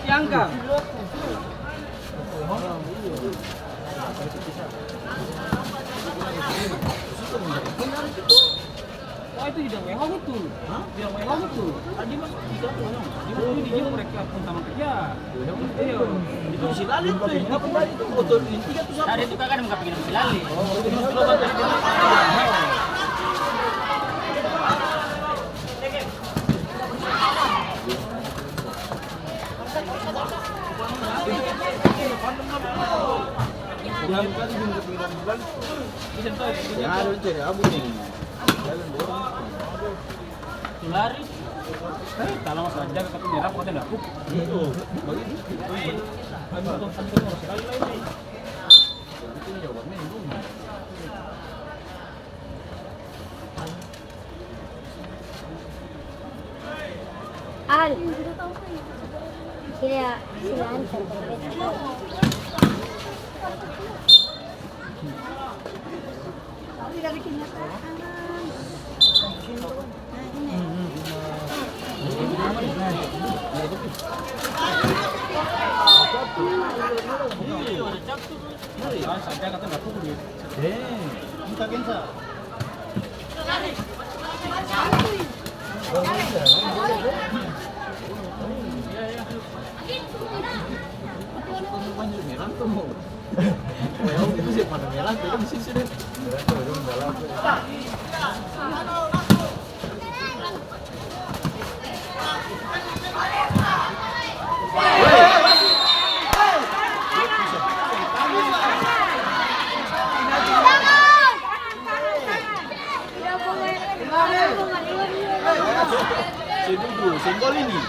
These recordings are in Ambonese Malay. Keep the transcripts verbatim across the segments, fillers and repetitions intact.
Jangka. Oh, itu di W H O itu. Hah? Di W H O itu. Tadi masuk di situ, no. Di mana di gym mereka pun sama kerja. Iya. Itu si Lalit tuh, yang apa tadi tuh? Motor yang tiga tuh siapa? Tadi itu kakak ada mau kapingin si Lalit. Oh, itu di sebelah. Lari. Eh, talawa saja, tapi merah, kau tidak. Al. Sila, sila antar. Sedudu, senggol ini.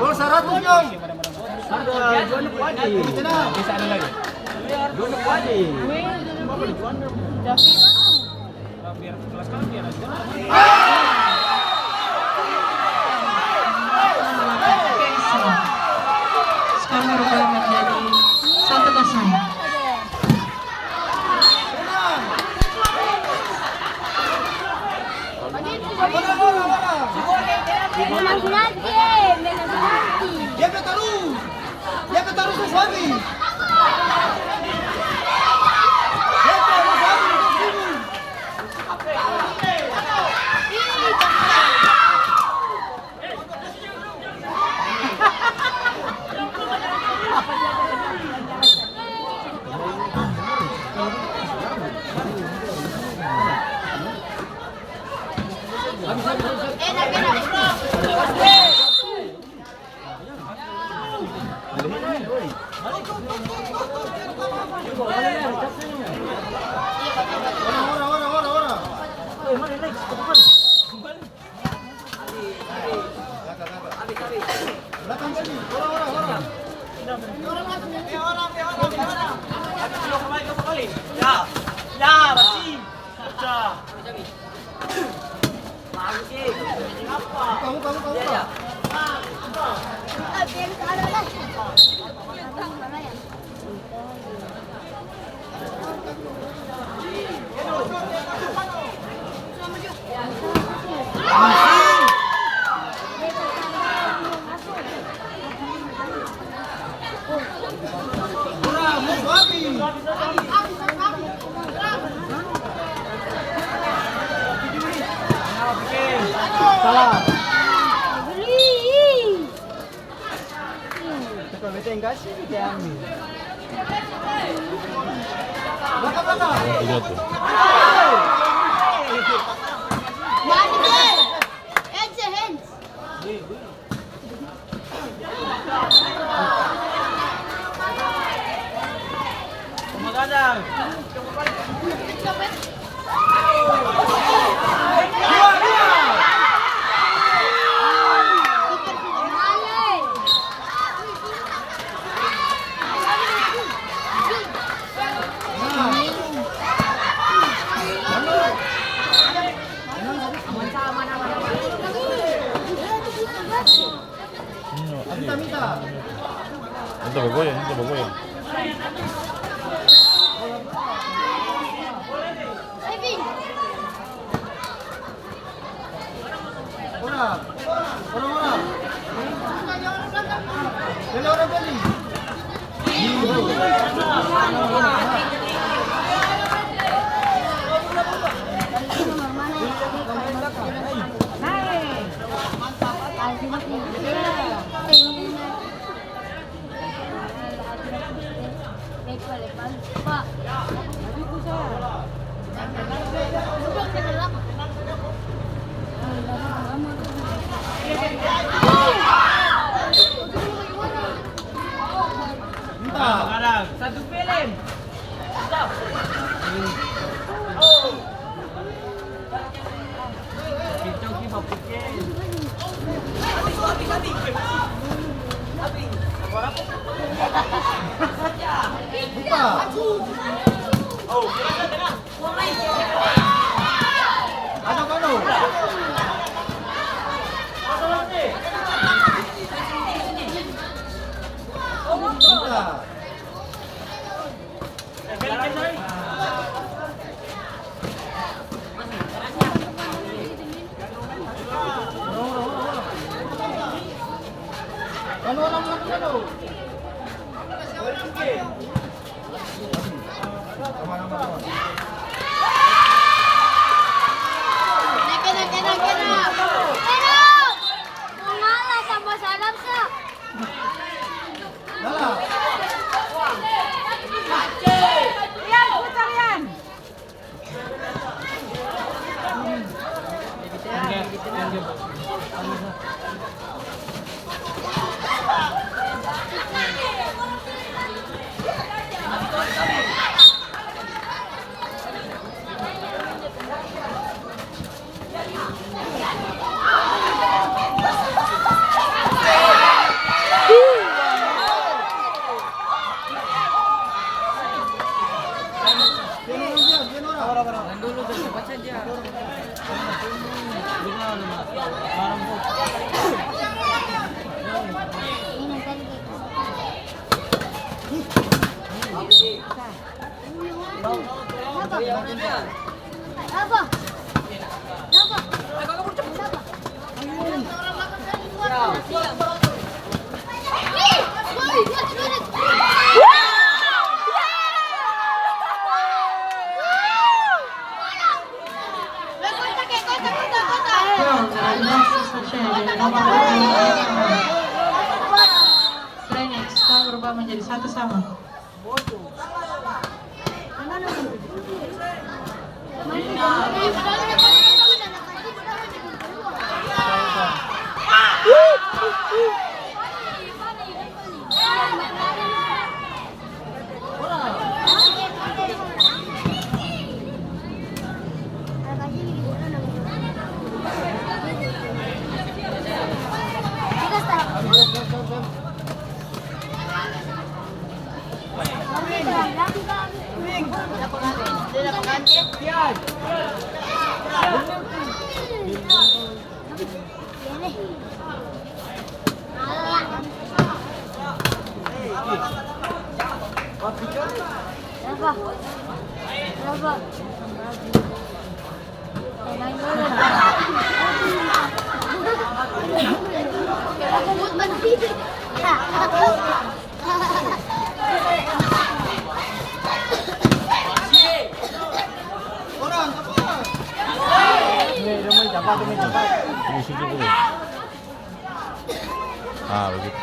Gol saratus, Nyong. Ada Juanda Kuadi. Juanda Kuadi. Skor berubah menjadi satu kosong. Dia pe tarus. Dia pe tarus, Mas Fahmi. Dia pe tarus, Mas Fahmi. Ya, ya, bersih. Pecah. Salah. Itu kalau beta yang kasih, beta ambil. Itu bagoyang, itu bagoyang. Satu film. Rian, putar, Rian. Nomor dua puluh lima, Phoenix, skor berubah menjadi satu sama. Ini situ dulu. Ah, begitu.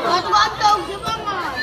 Satu kantong, semangat.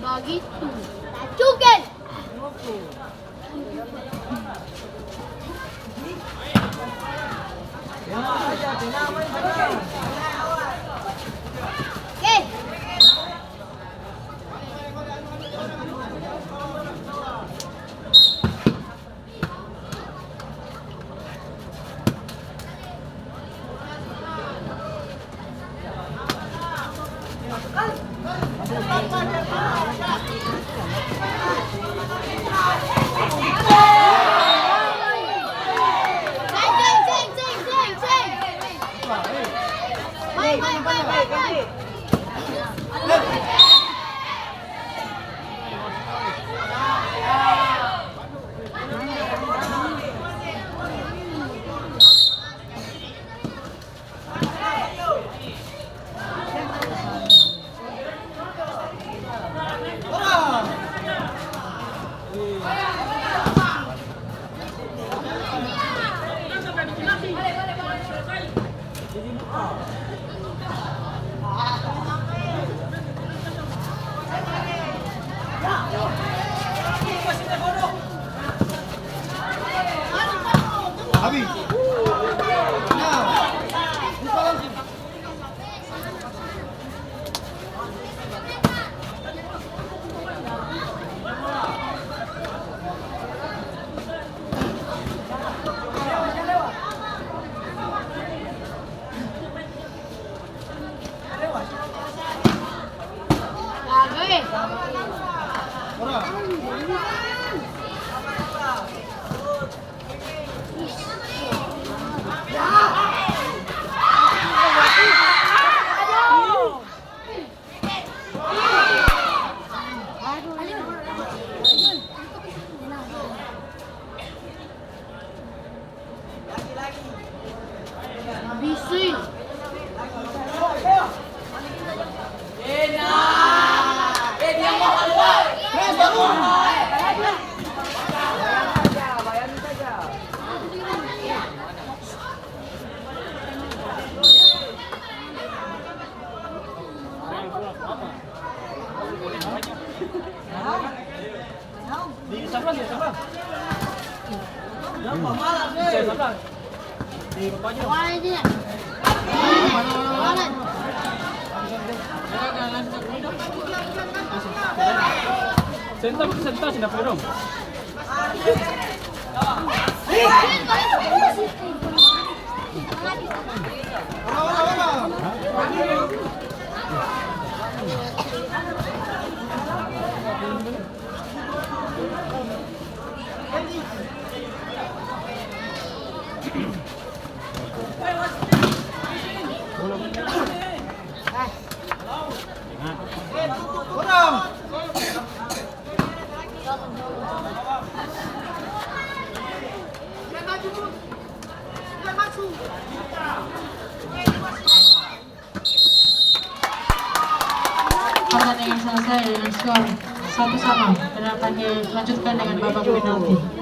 Bagitu. Tacuken. Oke. Habis. Nah, buka langsung. Di sablah, di sablah. Di bapaknya. Senta, senta, senta, dong. Pertandingan selesai dengan skor satu sama dan akan dilanjutkan dengan babak penalti.